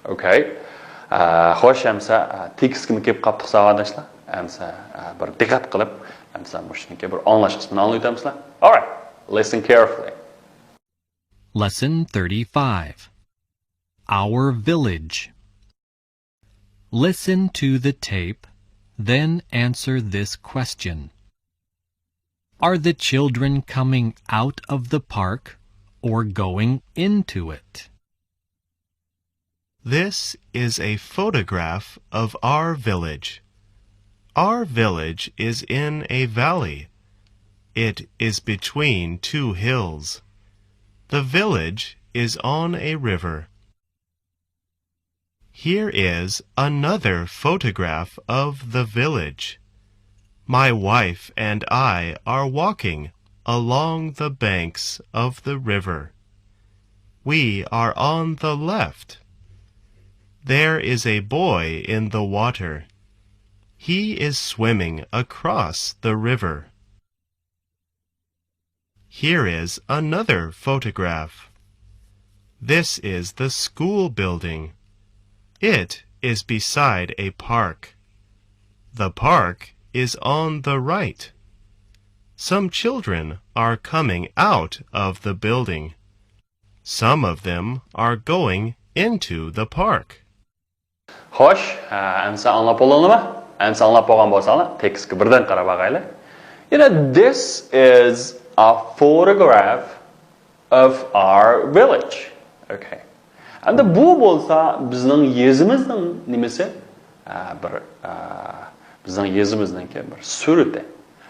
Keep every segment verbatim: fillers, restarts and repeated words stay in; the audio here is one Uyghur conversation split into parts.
Okay. ئە، خوش، ئەمسە، ئە، تېكىستكىمۇ كېلىپ قاپتۇق، ساۋاقداشلار. ئەمسە، ئە، بىر دىققەت قىلىپ، ئەمسە مۇشۇنىڭكى بىر ئاڭلاش قىسمىنى ئاڭلىۋېتەمسىلەر. Alright, listen carefully. Lesson thirty-five. Our village. Listen to the tape, then answer this question. Are the children coming out of the park or going into it? This is a photograph of our village. Our village is in a valley. It is between two hills. The village is on a river. Here is another photograph of the village. My wife and I are walking along the banks of the river. We are on the left. There is a boy in the water. He is swimming across the river. Here is another photograph. This is the school building. It is beside a park. The park is on the right. Some children are coming out of the building. Some of them are going into the park. خوش، ئە، ئەمسە ئاڭلاپ بولدۇڭلارمۇ؟ ئەمسە ئاڭلاپ بولغان بولساڭلار، تېكىستكە بىردەم قاراپ باقايلى. You know, this is a photograph of our village. Okay. ئەمدى بۇ بولسا بىزنىڭ يېزىمىزنىڭ نېمىسى؟ ئە، بىر، ئە، بىزنىڭ يېزىمىزنىڭكى بىر سۈرىتى.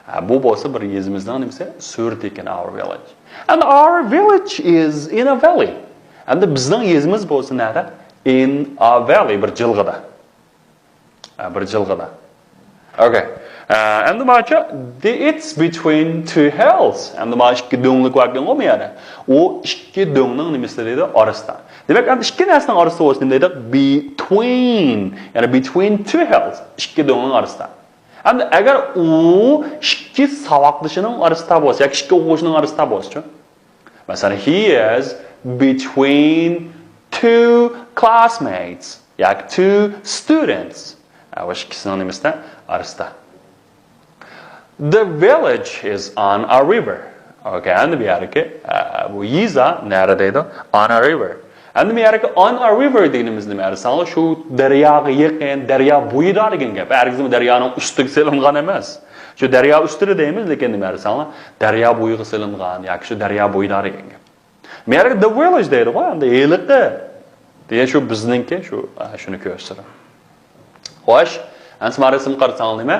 ئە، بۇ بولسا بىر يېزىمىزنىڭ نېمىسى؟ سۈرىتى ئىكەن، our village. And our village is in a valley. ئەمدى بىزنىڭ يېزىمىز بولسا نەدە؟ In a valley، بىر جىلغىدا. ئە، بىر جىلغىدا. Okay. ئە، ئەمدى ماچا، the, it's between two hills. ئەمدى مانا ئىككى دۆڭلۈك باركەنغۇ بۇ يەردە. ئۇ ئىككى دۆڭنىڭ نېمىسى دەيدۇ؟ ئارىسىدا. دېمەك، ئەمدى ئىككى نەرسىنىڭ ئارىسىدا بولسا نېمە دەيدۇ؟ Between. يەنى between two hills. ئىككى دۆڭنىڭ ئارىسىدا. ئەمدى ئەگەر ئۇ ئىككى ساۋاقدىشىنىڭ ئارىسىدا بولسا ياكى ئىككى ئوقۇغۇچىنىڭ ئارىسىدا بولسىچۇ؟ مەسىلەن، he is between two classmates ياكى two students. ئە، ئۇ ئىككىسىنىڭ نېمىسىدە؟ ئارىسىدا. The village is on a river. Okay، ئەمدى بۇ يەردىكى، ئە، بۇ يېزا نەدە دەيدۇ؟ On a river. ئەمدى بۇ يەردىكى on a river دېگىنىمىز نېمە؟ ئەرساڭلار شۇ دەرياغا يېقىن، دەريا بويىدا دېگەن گەپ. ھەرگىزمۇ دەريانىڭ ئۈستىگە سېلىنغان ئەمەس. شۇ دەريا ئۈستىدە دەيمىز، لېكىن نېمە ئەرساڭلار؟ دەريا بويىغا سېلىنغان ياكى شۇ دەريا بويىدا دېگەن گەپ. مەيەرگە the village دەيدىغۇ، ئەمدى ھېلىقى دېگەن شۇ بىزنىڭكى، شۇ، ئە، شۇنى كۆرسىتىدۇ. خوش، ئەمسە مانا رەسىمگە قارىساڭلار نېمە؟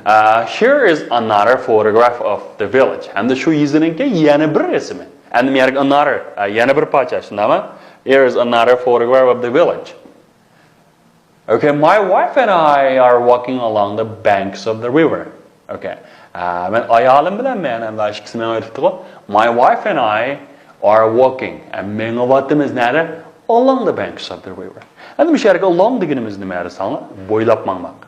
ئە، here is another photograph of the village. ئەمدى شۇ يېزىنىڭكى يەنە بىر رەسىمى. ئەمدى مەيەرگە another، ئە، يەنە بىر پارچە، شۇنداقمۇ؟ Here is another photograph of the village. Okay, my wife and I are walking along the banks of the river. Okay. ئە، مەن ئايالىم بىلەن مەن ھەم ئىككىسى مېڭىۋېتىپتىغۇ. My wife and I are walking. ئە، مېڭىۋاتىمىز نەدە؟ Along the banks of the river. ئەمدى مۇشۇ يەرگە along دېگىنىمىز نېمە دېسەڭلار؟ بويلاپ ماڭماق.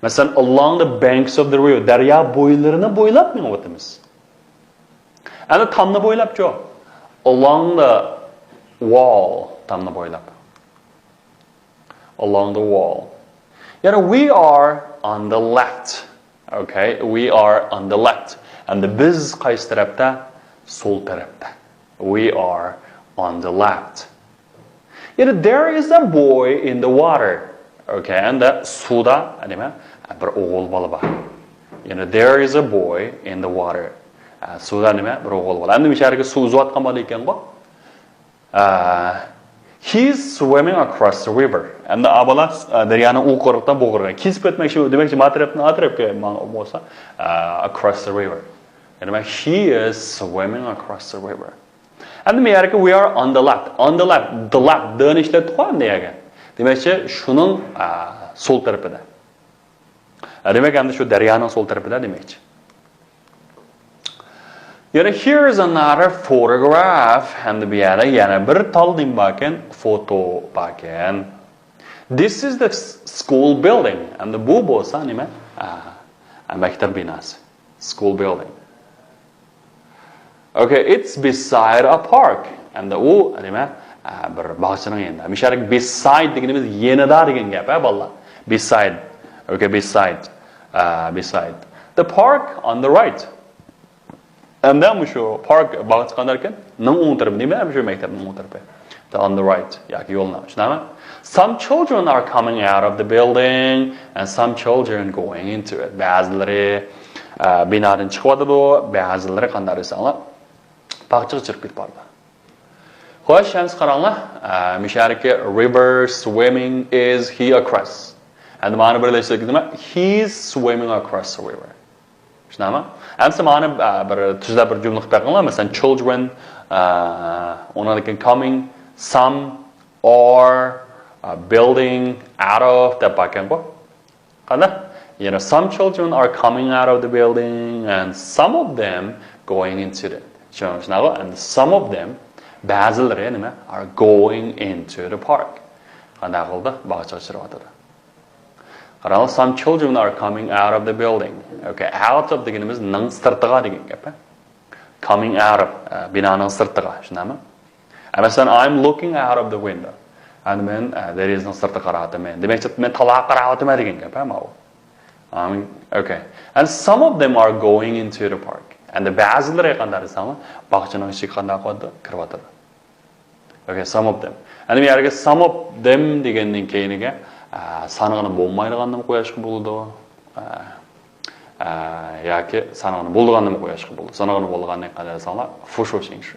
مەسىلەن، along the banks of the river. دەريا بويلىرىنى بويلاپ مېڭىۋاتىمىز. ئەمدى تامنى بويلاپچۇ؟ Along the wall. تامنى بويلاپ. Along the wall. يەنى we are on the left. Okay, we are on the left. ئەمدى بىز قايسى تەرەپتە؟ سول تەرەپتە. We are on the left. يەنى there is a boy in the water. Okay, ئەمدى سۇدا نېمە؟ بىر ئوغۇل بالا بار. يەنى there is a boy in the water. ئە، سۇدا نېمە؟ بىر ئوغۇل بالا. ئەمدى مۇشۇ يەرگە سۇ ئۈزۈۋاتقان بالا ئىكەنغۇ. ئە، he's swimming across the river. ئەمدى ئا بالا، ئە، دەريانىڭ ئۇ قىرغىقتىن بۇ قىرغىققا كېسىپ ئۆتمەكچى، دېمەكچى، ما تەرەپتىن ئا تەرەپكە ماڭ-، بولسا، ئە، across the river. يەنى مەن، he is swimming across the river. ئەمدى مۇ يەرگە we are on the left. On the left. The left. دىنى ئىشلەتتۇق ئەمدى يەرگە. دېمەكچى، شۇنىڭ، ئە، سول تەرىپىدە. ئە، دېمەك، ئەمدى شۇ دەريانىڭ سول تەرىپىدە دېمەكچى. يەنە here is another photograph. ئەمدى بۇ يەردە يەنە بىر تال نېمە باركەن؟ فوتو باركەن. This is the s-، school building. ئەمدى بۇ بولسا نېمە؟ ئە، مەكتەپ بىناسى. School building. Okay, it's beside a park. ئەمدى ئۇ نېمە؟ ئە، بىر باغچىنىڭ يېنىدا. مۇشۇ يەردىكى beside دېگىنىمىز يېنىدا دېگەن گەپ، ھە، بالىلار. Beside. Okay, beside. ئە، beside. The park on the right. ئەمدى مۇشۇ پارك، باغچە قانداق ئىكەن؟ نىڭ ئوڭ تەرىپى، دېمەك، مۇشۇ مەكتەپنىڭ ئوڭ تەرىپى. The on the right. ياكى يولنىڭ. شۇنداقمۇ؟ Some children are coming out of the building and some children going into it. بەزىلىرى، ئە، بىنادىن چىقىۋاتىدۇ، بەزىلىرى قانداق دېسەڭلار، باغچىغا چىقىپ كېتىپ بارىدۇ. خوش، ئەمسە قاراڭلار. ئە، مۇشۇ يەردىكى river swimming is he across. ئەمدى مانا بىرلەشتۈرگىنىمە، he is swimming across the river. شۇنداقمۇ؟ ئەمسە مانا، ئە، بىر تۈزلەپ بىر جۈملە قىلىپ بېقىڭلار. مەسىلەن، children، ئە، ئۇنىڭدىن كېيىن coming، some، or، ئە، building، out of دەپ باركەنغۇ. قانداق؟ يەنە some children are coming out of the building and some of them going into it. شۇ-، شۇنداقغۇ؟ And some of them، بەزىلىرى نېمە؟ Are going into the park. قانداق قىلدى؟ باغچىغا چىقىۋاتىدۇ. قاراڭلار، some children are coming out of the building. Okay, out of دېگىنىمىز نىڭ سىرتىغا دېگەن گەپ، ھە؟ Coming out of، ئە، بىنانىڭ سىرتىغا، شۇنداقمۇ؟ ئە، مەسىلەن، I'm looking out of the window. ئەمدى مەن، ئە، دېرىزىنىڭ سىرتىغا قاراۋاتىمەن. دېمەكچى، مەن تالاغا قاراۋاتىمەن دېگەن گەپ، ھە، ماۋۇ. Um, okay. And some of them are going into the park. ئەمدى بەزىلىرى قانداق دېسەڭلار، باغچىنىڭ ئىچىگە قانداق قىلىۋاتىدۇ؟ كىرىۋاتىدۇ. Okay, some of them. ئەمدى بۇ يەرگە some of them دېگەندىن كېيىنىگە، ئە، سانىغىنى بولمايدىغاننىمۇ قويۇشقا بولىدۇ. ئە، ئە، ياكى سانىغىنى بولىدىغاننىمۇ قويۇشقا بولىدۇ. سانىغىنى بولىدىغاننى قانداق دېسەڭلار، فوشۇشىڭ شۇ.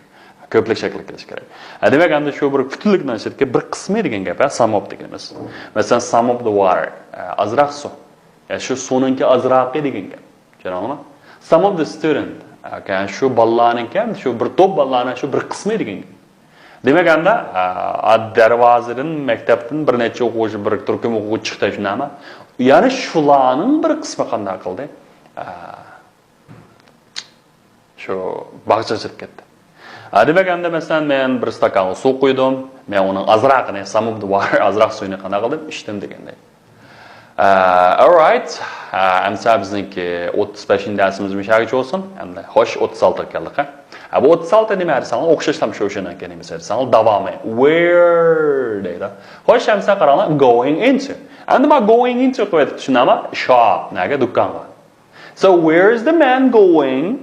كۆپلۈك شەكىلدە كېلىشى كېرەك. ئە، دېمەك، ئەمدى شۇ بىر پۈتۈنلۈكنىڭ ئىچىدىكى بىر قىسمى دېگەن گەپ، ھە، some of دېگىنىمىز. مەسىلەن، some of the water. ئە، ئازراق سۇ. يا شۇ سۇنىڭكى ئازراقى دېگەن گەپ. چۈشەندىڭىزمۇ؟ Some of the student. ئە، شۇ بالىلارنىڭكى، شۇ بىر توپ بالىلارنىڭ شۇ بىر قىسمى دېگەن گەپ. دېمەك، ئەمدى، ئە، دەرۋازىدىن، مەكتەپتىن بىر نەچچە ئوقۇغۇچى، بىر تۈركۈم ئوقۇغۇچى چىقتى، شۇنداقمۇ؟ يەنى شۇلارنىڭ بىر قىسمى قانداق قىلدى؟ ئە، شۇ باغچىغا چىقىپ كەتتى. ئە، دېمەك، ئەمدى، مەسىلەن، مەن بىر ئىستاكانغا سۇ قۇيدۇم، مەن ئۇنىڭ ئازراقىنى، some of the water، ئازراق سۇيىنى قانداق قىلدىم؟ ئىچتىم دېگەندەك. ئە، ئالرايت. ئە، ئەمسە بىزنىڭكى ئوتتۇز بەشىنچى دەرسىمىز مۇشۇ يەرگىچە بولسۇن. ئەمدى، خوش، ئوتتۇز ئالتىغا كەلدۇق، ھە؟ ئە، بۇ ئوتتۇز ئالتە نېمە دېسەڭلار، ئوخشاشلا شۇ، شۇنىڭكى نېمىسى دېسەڭلار، داۋامى. Where دەيدۇ. خوش، ئەمسە قاراڭلار، going into. ئەمدى ما going into قىلىۋېتىپتۇ، شۇنداقمۇ؟ Shop، نەگە؟ دۇكانغا. So, where is the man going?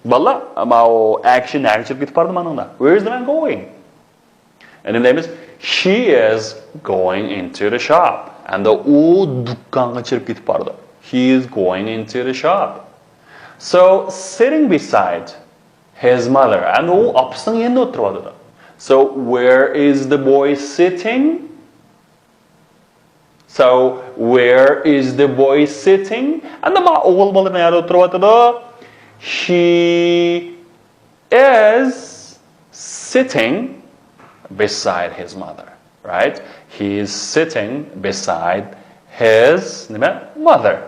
بالىلار، ماۋۇ ئەكشى نەگە چىقىپ كېتىپ بارىدۇ مانىڭدا؟ Where is the man going? ئەمدى دەيمىز، he is going into the shop. ئەمدى ئۇ دۇكانغا چىقىپ كېتىپ بارىدۇ. He is going into the shop. So, sitting beside his mother. ئەمدى ئۇ ئاپىسىنىڭ يېنىدا ئولتۇرۇۋاتىدۇ. So, where is the boy sitting? So, where is the boy sitting? ئەمدى ما ئوغۇل بالا نەدە ئولتۇرۇۋاتىدۇ؟ He is sitting beside his mother, right? He is sitting beside his، نېمە؟ Mother.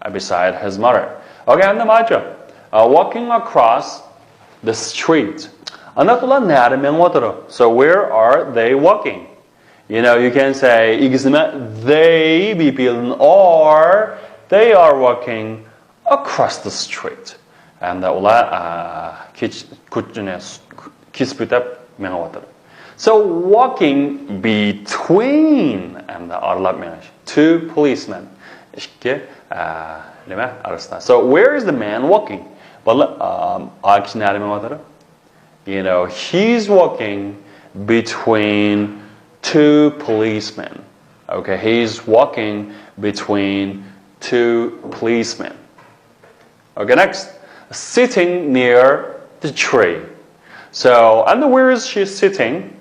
Uh, beside his mother. Okay, ئەمدى ماچۇ. Uh, walking across the street. ئانداق ئۇلار نەدە مېڭىۋاتىدۇ؟ So, where are they walking? You know, you can say، ئىگىسى نېمە؟ They، بىپېئىلدىن are، they are walking across the street. ئەمدى ئۇلار، ئە، كېچ-، كوچىنى كېسىپ ئۆتۈپ مېڭىۋاتىدۇ. So, walking between، ئەمدى ئارىلاپ مېڭىش. Two policemen. ئىككى، ئە، نېمە؟ ئارىسىدا. So, where is the man walking? بالىلار، ئە، ئا كىشى نەدە مېڭىۋاتىدۇ؟ You know, he's walking between two policemen. Okay, he's walking between two policemen. Okay, next. Sitting near the tree. So, and where is she sitting?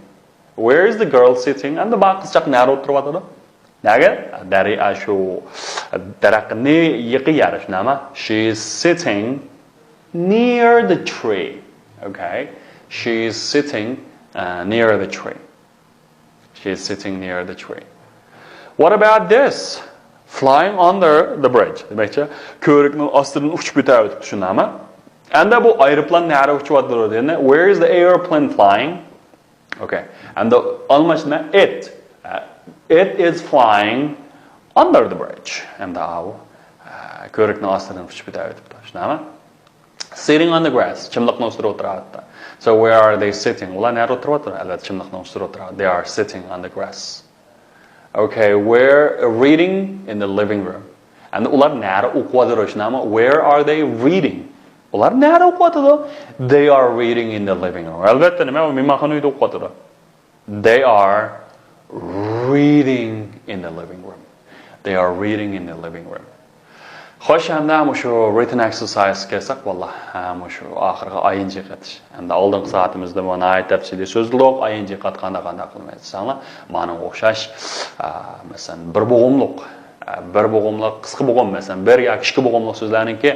Where is the girl sitting? And the قىزچاق نەدە ئولتۇرۇۋاتىدۇ؟ نەگە؟ دەريا، شۇ دەرەخنى يېقىن يەردە، شۇنداقمۇ؟ She is sitting near the tree. Okay. She is sitting, uh, near the tree. She is sitting near the tree. What about this? Flying under the bridge. دېمەكچى، كۆۋرۈكنىڭ ئاستىدىن ئۇچۇپ ئۆتۈۋېتىپتۇ، شۇنداقمۇ؟ ئەمدى بۇ ئايروپىلان نەدە ئۇچۇۋاتىدۇ دېگەندە، where is the airplane flying? Okay. ئەمدى ئالماش نېمە؟ It. Uh, it is flying under the bridge. ئەمدى ئاۋۇ، ئە، كۆۋرۈكنىڭ ئاستىدىن ئۇچۇپ ئۆتۈۋېتىپتۇ. شۇنداقمۇ؟ Sitting on the grass. چىملىقنىڭ ئۈستىدە ئولتۇرۇۋاتىدۇ. So where are they sitting? ئۇلار نەدە ئولتۇرۇۋاتىدۇ؟ ئەلۋەتتە، چىملىقنىڭ ئۈستىدە ئولتۇرىدۇ. They are sitting on the grass. Okay, where reading in the living room. ئەمدى ئۇلار نەدە ئوقۇۋاتىدۇ؟ شۇنداقمۇ؟ Where are they reading? ئۇلار نەدە ئوقۇۋاتىدۇ؟ They are reading in the living room. ئەلۋەتتە، نېمە؟ ئۇ مېھمانخانا ئۆيدە ئوقۇۋاتىدۇ. They are reading in the living room. They are reading in the living room. خوش، ئەمدى مۇشۇ written exercise كەلسەك، والله، ھە، مۇشۇ ئاخىرقى I N G قېتىش. ئەمدى ئالدىنقى سائىتىمىزدە بۇ ناھايىتى تەپسىلىي سۆزلىدۇق، I N G قاتقاندا قانداق قىلىمىز دېسەڭلار، مانا ئوخشاش، ئە، مەسىلەن، بىر بوغۇملۇق، ئە، بىر بوغۇملۇق، قىسقا بوغۇم، مەسىلەن، بىر ياكى ئىككى بوغۇملۇق سۆزلەرنىڭكى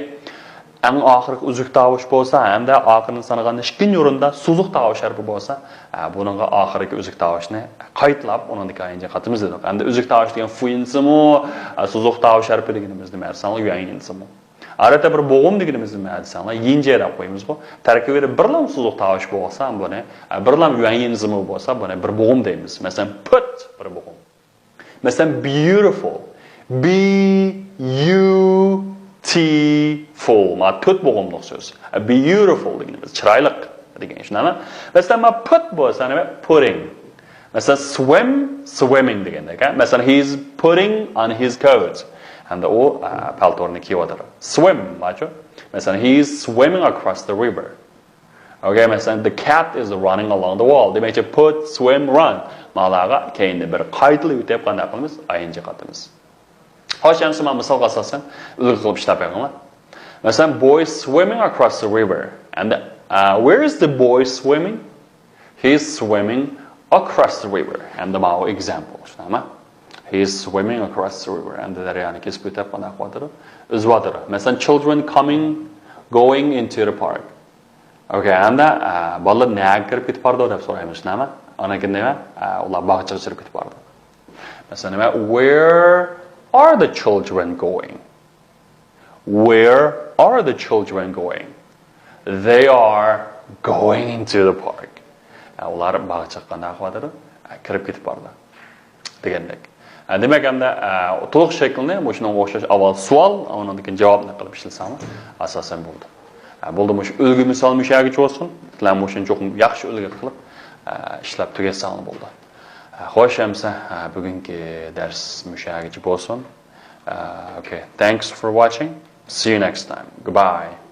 ئەڭ ئاخىرقى ئۈزۈك تاۋۇش بولسا ھەمدە ئاخىرىنى سانىغاندا ئىككىنچى ئورۇندا سوزۇق تاۋۇش ھەرپى بولسا، ئە، بۇنىڭغا ئاخىرقى ئۈزۈك تاۋۇشنى قايتىلاپ، ئۇنىڭدىكى I N G قاتىمىز دېدۇق. ئەمدى ئۈزۈك تاۋۇش دېگەن فۇيىنسىمۇ، ئە، سوزۇق تاۋۇش ھەرپى دېگىنىمىز نېمە دېسەڭلار، يۈەنيىنسىمۇ. ئادەتتە بىر بوغۇم دېگىنىمىز نېمە دېسەڭلار، يىنجې دەپ قويىمىزغۇ. تەركىبىدە بىرلا سوزۇق تاۋۇش بولسا بۇنى، ئە، بىرلا يۈەنيىنسىمۇ بولسا بۇنى بىر بوغۇم دەيمىز. مەسىلەن، put بىر بوغۇم. مەسىلەن، beautiful. B U T full. ما تۆت بوغۇملۇق سۆز. Beautiful دېگىنىمىز چىرايلىق دېگەن، شۇنداقمۇ؟ مەسىلەن، ما put بولسا نېمە؟ Putting. مەسىلەن، swim، swimming دېگەندەك، ھە؟ مەسىلەن، he is putting on his coat. ھەمدە ئۇ، ئە، پەلتونىنى كىيىۋاتىدۇ. Swim، ماچۇ؟ مەسىلەن، he is swimming across the river. Okay، مەسىلەن، the cat is running along the wall. دېمەكچى، put، swim، run. مالاغا كەينىدە بىر قايتىلىۋېتىپ قانداق قىلىمىز؟ I N G قاتىمىز. خوش، ئەمسە مانا مىسالغا ئاساسەن ئۈلگە قىلىپ ئىشلەپ بېقىڭلار. مەسىلەن، boy swimming across the river. And, uh, where is the boy swimming? He is swimming across the river. ئەمدى ماۋۇ example، شۇنداقمۇ؟ He is swimming across the river. ئەمدى دەريانى كېسىپ ئۆتۈپ قانداق قىلىۋاتىدۇ؟ ئۈزۈۋاتىدۇ. مەسىلەن، children coming، going into the park. Okay، ئەمدى، ئە، بالىلار نەگە كىرىپ كېتىپ بارىدۇ دەپ سورايمىز، شۇنداقمۇ؟ ئاندىن كېيىن نېمە؟ ئە، ئۇلار باغچىغا كىرىپ كېتىپ بارىدۇ. مەسىلەن، نېمە؟ Where are the children going? Where are the children going? They are going into the park. ئە، ئۇلار باغچىغا قانداق قىلىۋاتىدۇ؟ ئە، كىرىپ كېتىپ بارىدۇ. دېگەندەك. ئە، دېمەك، ئەمدى، ئە، تولۇق شەكلىنى مۇشۇنىڭغا ئوخشاش ئاۋۋال سوئال، ئۇنىڭدىن كېيىن جاۋابنى قىلىپ ئىشلىسەڭلار ئاساسەن بولىدۇ. ئە، بولدى، مۇشۇ ئۈلگە مىسال مۇشۇ يەرگىچە بولسۇن. سىلەر مۇشۇنى چوقۇم ياخشى ئۈلگە قىلىپ، ئە، ئىشلەپ تۈگەتسەڭلار بولدى. ئە، خوش، ئەمسە، ئە، بۈگۈنكى دەرس مۇشۇ يەرگىچە بولسۇن. ئە، okay. Thanks for watching. See you next time. Goodbye.